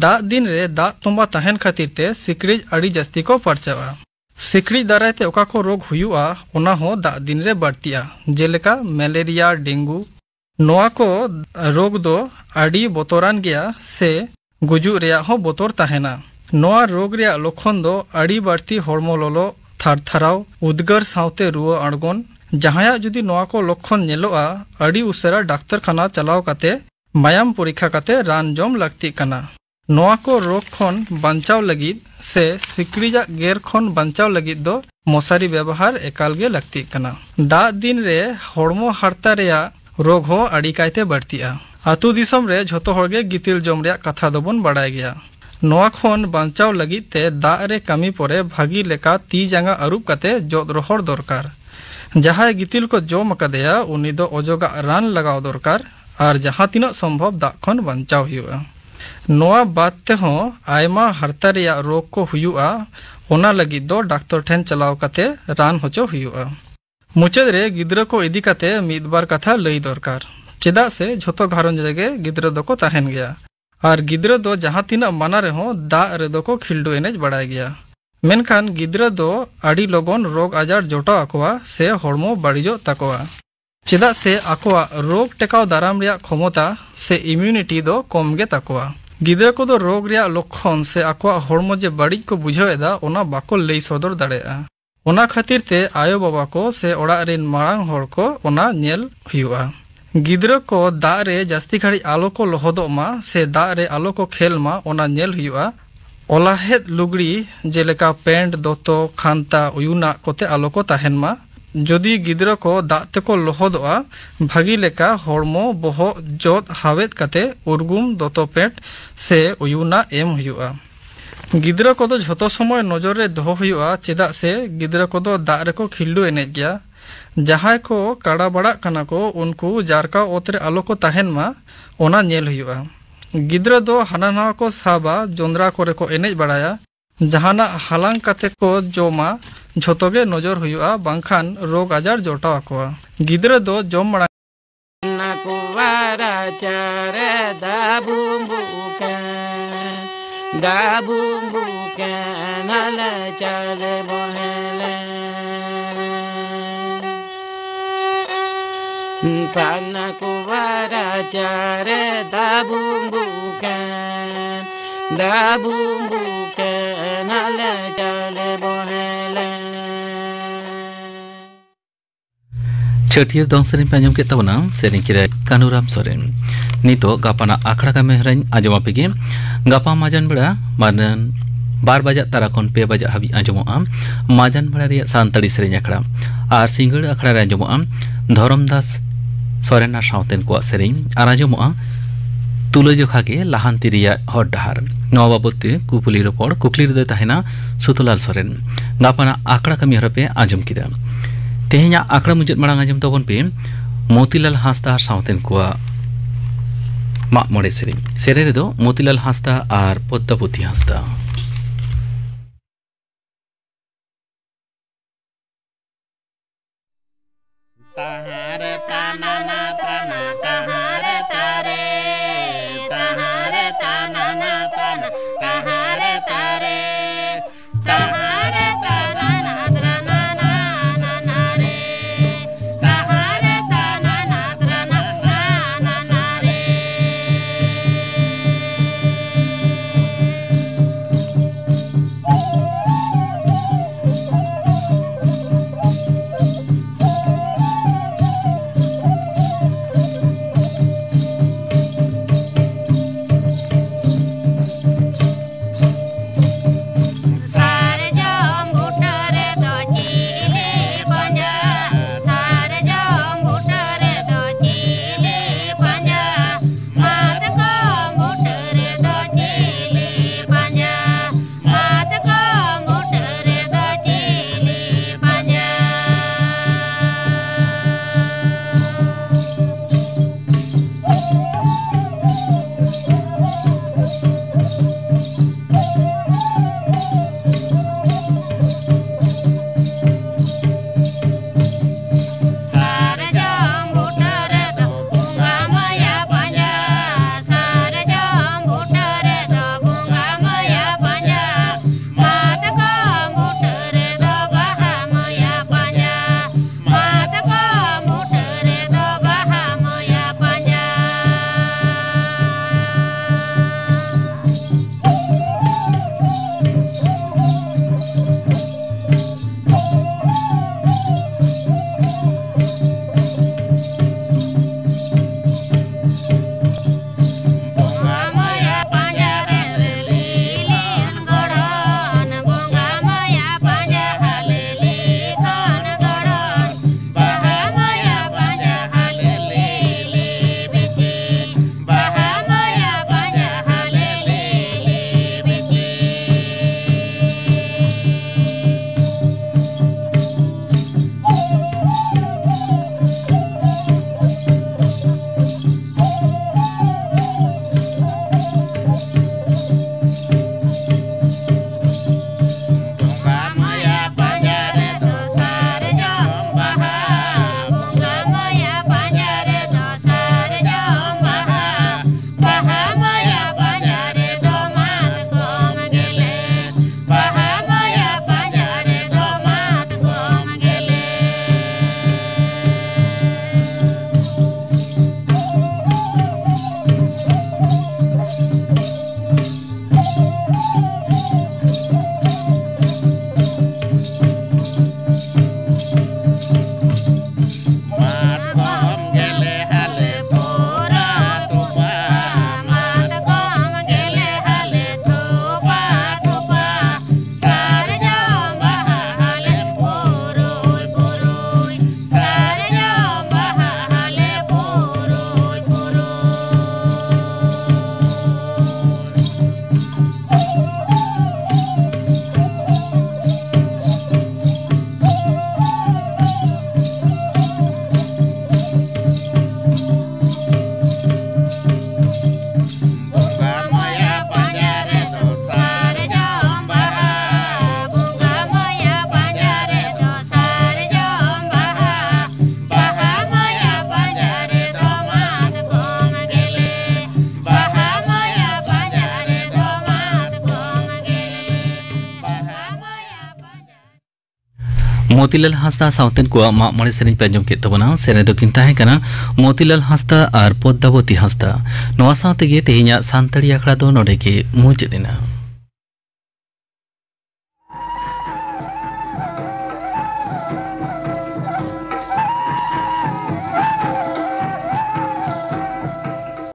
ᱫᱟᱜ ᱫᱤᱱ ᱨᱮ ᱫᱟᱜ ᱛᱚᱸᱵᱟ ᱛᱟᱦᱮᱱ ᱠᱷᱟᱹᱛᱤᱨ ᱛᱮ ᱥᱤᱠᱲᱤᱡ ᱟᱹᱰᱤ ᱡᱟᱹᱥᱛᱤ ᱠᱚ ᱯᱟᱨᱪᱟᱜᱼᱟ᱾ ᱥᱤᱠᱲᱤᱡ ᱫᱟᱨᱟᱭ ᱛᱮ ᱚᱠᱟ ᱠᱚ ᱨᱳᱜᱽ ᱦᱩᱭᱩᱜᱼᱟ, ᱚᱱᱟ ᱦᱚᱸ ᱫᱟᱜ ᱫᱤᱱ ᱨᱮ ᱵᱟᱹᱲᱛᱤᱜᱼᱟ, ᱡᱮᱞᱮᱠᱟ ᱢᱮᱞᱮᱨᱤᱭᱟ, ᱰᱮᱝᱜᱩ᱾ ᱱᱚᱣᱟ ᱠᱚ ᱨᱳᱜᱽ ᱫᱚ ᱟᱹᱰᱤ ᱵᱚᱛᱚᱨᱟᱱ ᱜᱮᱭᱟ ᱥᱮ ᱜᱩᱡᱩᱜ ᱨᱮᱭᱟᱜ ᱦᱚᱸ ᱵᱚᱛᱚᱨ ᱛᱟᱦᱮᱱᱟ᱾ ᱱᱚᱣᱟ ᱨᱳᱜᱽ ᱨᱮᱭᱟᱜ ᱞᱚᱠᱠᱷᱚᱱ ᱫᱚ ᱟᱹᱰᱤ ᱵᱟᱹᱲᱛᱤ ᱦᱚᱲᱢᱚ ᱞᱚᱞᱚ, ᱛᱷᱟᱨᱛᱷᱟᱨᱟᱣ, ᱩᱫᱽᱜᱟᱹᱨ ᱥᱟᱶᱛᱮ ᱨᱩᱣᱟᱹ ᱟᱬᱜᱚᱱ᱾ ᱡᱟᱦᱟᱸᱭᱟᱜ ᱡᱩᱫᱤ ᱱᱚᱣᱟ ᱠᱚ ᱞᱚᱠᱠᱷᱚᱱ ᱧᱮᱞᱚᱜᱼᱟ, ᱟᱹᱰᱤ ᱩᱥᱟᱹᱨᱟ ᱰᱟᱠᱛᱚᱨ ᱠᱷᱟᱱᱟ ᱪᱟᱞᱟᱣ ᱠᱟᱛᱮ ᱢᱟᱭᱟᱢ ᱯᱚᱨᱤᱠᱠᱷᱟ ᱠᱟᱛᱮ ᱨᱟᱱ ᱡᱚᱢ ᱞᱟᱹᱠᱛᱤᱜ ᱠᱟᱱᱟ᱾ ᱱᱚᱣᱟ ᱠᱚ ᱨᱳᱜᱽ ᱠᱷᱚᱱ ᱵᱟᱧᱪᱟᱣ ᱞᱟᱹᱜᱤᱫ ᱥᱮ ᱥᱤᱠᱲᱤᱡᱟᱜ ᱜᱮᱨ ᱠᱷᱚᱱ ᱵᱟᱧᱪᱟᱣ ᱞᱟᱹᱜᱤᱫ ᱫᱚ ᱢᱚᱥᱟᱨᱤ ᱵᱮᱵᱚᱦᱟᱨ ᱮᱠᱟᱞ ᱜᱮ ᱞᱟᱹᱠᱛᱤᱜ ᱠᱟᱱᱟ᱾ ᱫᱟᱜ ᱫᱤᱱ ᱨᱮ ᱦᱚᱲᱢᱚ ᱦᱟᱨᱛᱟ ᱨᱮᱭᱟᱜ ᱨᱳᱜᱽ ᱦᱚᱸ ᱟᱹᱰᱤ ᱠᱟᱭᱛᱮ ᱵᱟᱹᱲᱛᱤᱜᱼᱟ᱾ ᱟᱹᱛᱩ ᱫᱤᱥᱚᱢ ᱨᱮ ᱡᱷᱚᱛᱚ ᱦᱚᱲ ᱜᱮ ᱜᱤᱛᱤᱞ ᱡᱚᱢ ᱨᱮᱭᱟᱜ ᱠᱟᱛᱷᱟ ᱫᱚᱵᱚᱱ ᱵᱟᱲᱟᱭ ᱜᱮᱭᱟ᱾ ᱱᱚᱣᱟ ᱠᱷᱚᱱ ᱵᱟᱧᱪᱟᱣ ᱞᱟᱹᱜᱤᱫ ᱛᱮ ᱫᱟᱜ ᱨᱮ ᱠᱟᱹᱢᱤ ᱯᱚᱨᱮ ᱵᱷᱟᱹᱜᱤ ᱞᱮᱠᱟ ᱛᱤ ᱡᱟᱸᱜᱟ ᱟᱹᱨᱩᱵ ᱠᱟᱛᱮ ᱡᱚᱫ ᱨᱚᱦᱚᱲ ᱫᱚᱨᱠᱟᱨ᱾ ᱡᱟᱦᱟᱸᱭ ᱜᱤᱛᱤᱞ ᱠᱚ ᱡᱚᱢ ᱟᱠᱟᱫᱮᱭᱟ, ᱩᱱᱤ ᱫᱚ ᱚᱡᱚᱜᱟᱜ ᱨᱟᱱ ᱞᱟᱜᱟᱣ ᱫᱚᱨᱠᱟᱨ ᱟᱨ ᱡᱟᱦᱟᱸ ᱛᱤᱱᱟᱹᱜ ᱥᱚᱢᱵᱷᱚᱵ ᱫᱟᱜ ᱠᱷᱚᱱ ᱵᱟᱧᱪᱟᱣ ᱦᱩᱭᱩᱜᱼᱟ᱾ ᱱᱚᱣᱟ ᱵᱟᱫ ᱛᱮᱦᱚᱸ ᱟᱭᱢᱟ ᱦᱟᱨᱛᱟ ᱨᱮᱭᱟᱜ ᱨᱳᱜᱽ ᱠᱚ ᱦᱩᱭᱩᱜᱼᱟ, ᱚᱱᱟ ᱞᱟᱹᱜᱤᱫ ᱫᱚ ᱰᱟᱠᱛᱚᱨ ᱴᱷᱮᱱ ᱪᱟᱞᱟᱣ ᱠᱟᱛᱮ ᱨᱟᱱ ᱦᱚᱪᱚ ᱦᱩᱭᱩᱜᱼᱟ᱾ ᱢᱩᱪᱟᱹᱫ ᱨᱮ ᱜᱤᱫᱽᱨᱟᱹ ᱠᱚ ᱤᱫᱤ ᱠᱟᱛᱮ ᱢᱤᱫ ᱵᱟᱨ ᱠᱟᱛᱷᱟ ᱞᱟᱹᱭ ᱫᱚᱨᱠᱟᱨ, ᱪᱮᱫᱟᱜ ᱥᱮ ᱡᱷᱚᱛᱚ ᱜᱷᱟᱨᱚᱸᱡᱽ ᱨᱮᱜᱮ ᱜᱤᱫᱽᱨᱟᱹ ᱫᱚᱠᱚ ᱛᱟᱦᱮᱱ ᱜᱮᱭᱟ᱾ ᱟᱨ ᱜᱤᱫᱽᱨᱟᱹ ᱫᱚ ᱡᱟᱦᱟᱸ ᱛᱤᱱᱟᱹᱜ ᱢᱟᱱᱟ ᱨᱮᱦᱚᱸ ᱫᱟᱜ ᱨᱮᱫᱚ ᱠᱚ ᱠᱷᱤᱞᱰᱩ ᱮᱱᱮᱡ ᱵᱟᱲᱟᱭ ᱜᱮᱭᱟ᱾ ᱢᱮᱱᱠᱷᱟᱱ ᱜᱤᱫᱽᱨᱟᱹ ᱫᱚ ᱟᱹᱰᱤ ᱞᱚᱜᱚᱱ ᱨᱳᱜᱽ ᱟᱡᱟᱨ ᱡᱚᱴᱟᱣ ᱟᱠᱚᱣᱟ ᱥᱮ ᱦᱚᱲᱢᱚ ᱵᱟᱹᱲᱤᱡᱚᱜ ᱛᱟᱠᱚᱣᱟ, ᱪᱮᱫᱟᱜ ᱥᱮ ᱟᱠᱚᱣᱟᱜ ᱨᱳᱜᱽ ᱴᱮᱠᱟᱣ ᱫᱟᱨᱟᱢ ᱨᱮᱭᱟᱜ ᱠᱷᱚᱢᱚᱛᱟ ᱥᱮ ᱤᱢᱤᱭᱩᱱᱤᱴᱤ ᱫᱚ ᱠᱚᱢ ᱜᱮ ᱛᱟᱠᱚᱣᱟ᱾ ᱜᱤᱫᱽᱨᱟᱹ ᱠᱚᱫᱚ ᱨᱳᱜᱽ ᱨᱮᱭᱟᱜ ᱞᱚᱠᱠᱷᱚᱱ ᱥᱮ ᱟᱠᱚᱣᱟᱜ ᱦᱚᱲᱢᱚ ᱡᱮ ᱵᱟᱹᱲᱤᱡ ᱠᱚ ᱵᱩᱡᱷᱟᱹᱣ ᱮᱫᱟ, ᱚᱱᱟ ᱵᱟᱠᱚ ᱞᱟᱹᱭ ᱥᱚᱫᱚᱨ ᱫᱟᱲᱮᱭᱟᱜᱼᱟ᱾ ᱚᱱᱟ ᱠᱷᱟᱹᱛᱤᱨ ᱛᱮ ᱟᱭᱳ ᱵᱟᱵᱟ ᱠᱚ ᱥᱮ ᱚᱲᱟᱜ ᱨᱮᱱ ᱢᱟᱲᱟᱝ ᱦᱚᱲ ᱠᱚ ᱚᱱᱟ ᱧᱮᱞ ᱦᱩᱭᱩᱜᱼᱟ᱾ ᱜᱤᱫᱽᱨᱟᱹ ᱠᱚ ᱫᱟᱜ ᱨᱮ ᱡᱟᱹᱥᱛᱤ ᱜᱷᱟᱹᱲᱤᱡ ᱟᱞᱚ ᱠᱚ ᱞᱚᱦᱚᱫᱚᱜ ᱢᱟ ᱥᱮ ᱫᱟᱜ ᱨᱮ ᱟᱞᱚ ᱠᱚ ᱠᱷᱮᱞ ᱢᱟ, ᱚᱱᱟ ᱧᱮᱞ ᱦᱩᱭᱩᱜᱼᱟ᱾ ᱚᱞᱟᱦᱮᱫ ᱞᱩᱜᱽᱲᱤ ᱡᱮᱞᱮᱠᱟ ᱯᱮᱱᱴ, ᱫᱚᱛᱚ, ᱠᱷᱟᱱᱛᱟ, ᱩᱭᱩᱱᱟᱜ ᱠᱚᱛᱮ ᱟᱞᱚ ᱠᱚ ᱛᱟᱦᱮᱱ ᱢᱟ᱾ ᱡᱩᱫᱤ ᱜᱤᱫᱽᱨᱟᱹ ᱠᱚ ᱫᱟᱜ ᱛᱮᱠᱚ ᱞᱚᱦᱚᱫᱚᱜᱼᱟ, ᱵᱷᱟᱹᱜᱤ ᱞᱮᱠᱟ ᱦᱚᱲᱢᱚ ᱵᱚᱦᱚᱜ ᱡᱚᱫ ᱦᱟᱣᱮᱫ ᱠᱟᱛᱮ ᱩᱨᱜᱩᱢ ᱫᱚᱛᱚ ᱯᱮᱱᱴ ᱥᱮ ᱩᱭᱩᱱᱟᱜ ᱮᱢ ᱦᱩᱭᱩᱜᱼᱟ᱾ ᱜᱤᱫᱽᱨᱟᱹ ᱠᱚᱫᱚ ᱡᱷᱚᱛᱚ ᱥᱚᱢᱚᱭ ᱱᱚᱡᱚᱨ ᱨᱮ ᱫᱚᱦᱚ ᱦᱩᱭᱩᱜᱼᱟ, ᱪᱮᱫᱟᱜ ᱥᱮ ᱜᱤᱫᱽᱨᱟᱹ ᱠᱚᱫᱚ ᱫᱟᱜ ᱨᱮᱠᱚ ᱠᱷᱤᱞᱰᱩ ᱮᱱᱮᱡ ᱜᱮᱭᱟ᱾ ᱡᱟᱦᱟᱸᱭ ᱠᱚ ᱠᱟᱲᱟ ᱵᱟᱲᱟᱜ ᱠᱟᱱᱟ ᱠᱚ, ᱩᱱᱠᱩ ᱡᱟᱨᱠᱟᱣ ᱚᱛ ᱨᱮ ᱟᱞᱚ ᱠᱚ ᱛᱟᱦᱮᱱ ᱢᱟ, ᱚᱱᱟ ᱧᱮᱞ ᱦᱩᱭᱩᱜᱼᱟ᱾ ᱜᱤᱫᱽᱨᱟᱹ ᱫᱚ ᱦᱟᱱᱟ ᱱᱟᱣᱟ ᱠᱚ ᱥᱟᱵᱟ, ᱡᱚᱸᱫᱽᱨᱟ ᱠᱚᱨᱮ ᱠᱚ ᱮᱱᱮᱡ ᱵᱟᱲᱟᱭᱟ, ᱡᱟᱦᱟᱱᱟᱜ ᱦᱟᱞᱟᱝ ᱠᱟᱛᱮ ᱠᱚ ᱡᱚᱢᱟ, ᱡᱷᱚᱛᱚ ᱜᱮ ᱱᱚᱡᱚᱨ ᱦᱩᱭᱩᱜᱼᱟ, ᱵᱟᱝᱠᱷᱟᱱ ᱨᱳᱜᱽ ᱟᱡᱟᱨ ᱡᱚᱴᱟᱣ ᱟᱠᱚᱣᱟ᱾ ᱜᱤᱫᱽᱨᱟᱹ ᱫᱚ ᱡᱚᱢ ᱢᱟᱲᱟᱝ ᱱᱟᱠᱩᱣᱟᱨᱟ ᱪᱟᱨᱮ ᱫᱟᱵᱩᱢᱵᱩᱠᱟ, ᱫᱟᱵᱩᱢᱵᱩᱠᱟ, ᱱᱟᱞᱟ ᱪᱟᱞᱮ ᱵᱚᱦᱮᱞᱮ᱾ ᱯᱟᱱᱟ ᱠᱩᱣᱟᱨᱟ ᱪᱟᱨᱮ ᱫᱟᱵᱩᱢᱵᱩᱠᱟ, ᱫᱟᱵᱩᱢᱵᱩᱠᱟ, ᱱᱟᱞᱟ ᱪᱟᱞᱮ ᱵᱚᱦᱮᱞᱮ᱾ ᱪᱷᱟᱹᱴᱭᱟᱹᱨ ᱫᱚᱝ ᱥᱮᱨᱮᱧ ᱯᱮ ᱟᱸᱡᱚᱢ ᱠᱮᱫ ᱛᱟᱵᱚᱱᱟ, ᱥᱮᱨᱮᱧ ᱠᱮᱫᱟᱭ ᱠᱟᱹᱱᱩᱨᱟᱢ ᱥᱚᱨᱮᱱ᱾ ᱱᱤᱛᱚᱜ ᱜᱟᱯᱟᱱᱟᱜ ᱟᱠᱷᱲᱟ ᱠᱟᱹᱢᱤ ᱦᱚᱨᱟᱧ ᱟᱸᱡᱚᱢ ᱟᱯᱮ ᱜᱮ᱾ ᱜᱟᱯᱟ ᱢᱟᱡᱟᱱ ᱵᱮᱲᱟ ᱢᱟᱱᱟᱱ ᱵᱟᱨ ᱵᱟᱡᱟᱜ ᱛᱟᱨᱟ ᱠᱷᱚᱱ ᱯᱮ ᱵᱟᱡᱟᱜ ᱦᱟᱹᱵᱤᱡ ᱟᱸᱡᱚᱢᱚᱜᱼᱟ ᱢᱟᱡᱟᱱ ᱵᱮᱲᱟ ᱨᱮᱭᱟᱜ ᱥᱟᱱᱛᱟᱲᱤ ᱥᱮᱨᱮᱧ ᱟᱠᱷᱲᱟ᱾ ᱟᱨ ᱥᱤᱸᱜᱟᱹᱲ ᱟᱠᱷᱲᱟ ᱨᱮ ᱟᱸᱡᱚᱢᱚᱜᱼᱟ ᱫᱷᱚᱨᱚᱢ ᱫᱟᱥ ᱥᱚᱨᱮᱱ ᱟᱨ ᱥᱟᱶᱛᱮᱱ ᱠᱚᱣᱟᱜ ᱥᱮᱨᱮᱧ ᱟᱨ ᱟᱸᱡᱚᱢᱚᱜᱼᱟ ᱛᱩᱞᱟᱹᱡᱚᱠᱷᱟ ᱜᱮ ᱞᱟᱦᱟᱱᱛᱤ ᱨᱮᱭᱟᱜ ᱦᱚᱨ ᱰᱟᱦᱟᱨ᱾ ᱱᱚᱣᱟ ᱵᱟᱵᱚᱛ ᱛᱮ ᱠᱩᱯᱩᱞᱤ ᱨᱚᱯᱚᱲ, ᱠᱩᱠᱞᱤ ᱨᱮᱫᱚᱭ ᱛᱟᱦᱮᱱᱟ ᱥᱩᱛᱩᱞᱟᱞ ᱥᱚᱨᱮᱱ᱾ ᱜᱟᱯᱟᱱᱟᱜ ᱟᱠᱷᱲᱟ ᱠᱟᱹᱢᱤ ᱦᱚᱨᱟ ᱯᱮ ᱟᱸᱡᱚᱢ ᱠᱮᱫᱟ᱾ ᱛᱮᱦᱮᱧᱟᱜ ᱟᱠᱷᱲᱟ ᱢᱩᱪᱟᱹᱫ ᱢᱟᱲᱟᱝ ᱟᱸᱡᱚᱢ ᱛᱟᱵᱚᱱ ᱯᱮ ᱢᱚᱛᱤᱞᱟᱞ ᱦᱟᱸᱥᱫᱟ ᱟᱨ ᱥᱟᱶᱛᱮᱱ ᱠᱚᱣᱟᱜ ᱢᱟᱜ ᱢᱚᱬᱮ ᱥᱮᱨᱮᱧ᱾ ᱥᱮᱨᱮᱧ ᱨᱮᱫᱚ ᱢᱚᱛᱤᱞᱟᱞ ᱦᱟᱸᱥᱫᱟ ᱟᱨ ᱯᱚᱫᱽᱫᱟᱵᱚᱛᱤ ᱦᱟᱸᱥᱫᱟ᱾ ᱛᱟᱦᱟᱨᱮ ᱛᱟᱱᱟᱱᱟ ᱛᱨᱟᱱᱟ ᱛᱟᱦᱟᱨᱮ ᱛᱟᱨᱮ, ᱛᱟᱦᱟᱨᱮ ᱛᱟᱱᱟᱱᱟ ᱛᱨᱟᱱᱟ ᱛᱟᱦᱟᱨᱮ ᱛᱟᱨᱮ, ᱛᱟᱦᱟᱨᱮ ᱛᱟᱱᱟᱱᱟ ᱛᱨᱟᱱᱟ ᱱᱟᱱᱟ ᱨᱮ, ᱛᱟᱦᱟᱨᱮ ᱛᱟᱱᱟᱱᱟ ᱛᱨᱟᱱᱟ ᱱᱟᱱᱟ ᱨᱮ᱾ ᱢᱚᱛᱤᱞᱟᱞ ᱦᱟᱸᱥᱫᱟ ᱥᱟᱶᱛᱮᱱ ᱠᱚᱣᱟᱜ ᱢᱟᱜ ᱢᱚᱬᱮ ᱥᱮᱨᱮᱧ ᱯᱮ ᱟᱸᱡᱚᱢ ᱠᱮᱫ ᱛᱟᱵᱚᱱᱟ᱾ ᱥᱮᱨᱮᱧ ᱫᱚᱠᱤᱱ ᱛᱟᱦᱮᱸ ᱠᱟᱱᱟ ᱢᱚᱛᱤᱞᱟᱞ ᱦᱟᱸᱥᱫᱟ ᱟᱨ ᱯᱚᱫᱽᱫᱟᱵᱚᱛᱤ ᱦᱟᱸᱥᱫᱟ᱾ ᱱᱚᱣᱟ ᱥᱟᱶ ᱛᱮᱜᱮ ᱛᱮᱦᱮᱧᱟᱜ ᱥᱟᱱᱛᱟᱲᱤ ᱟᱠᱷᱲᱟ ᱫᱚ ᱱᱚᱰᱮ ᱜᱮ ᱢᱩᱪᱟᱹᱫ ᱮᱱᱟ᱾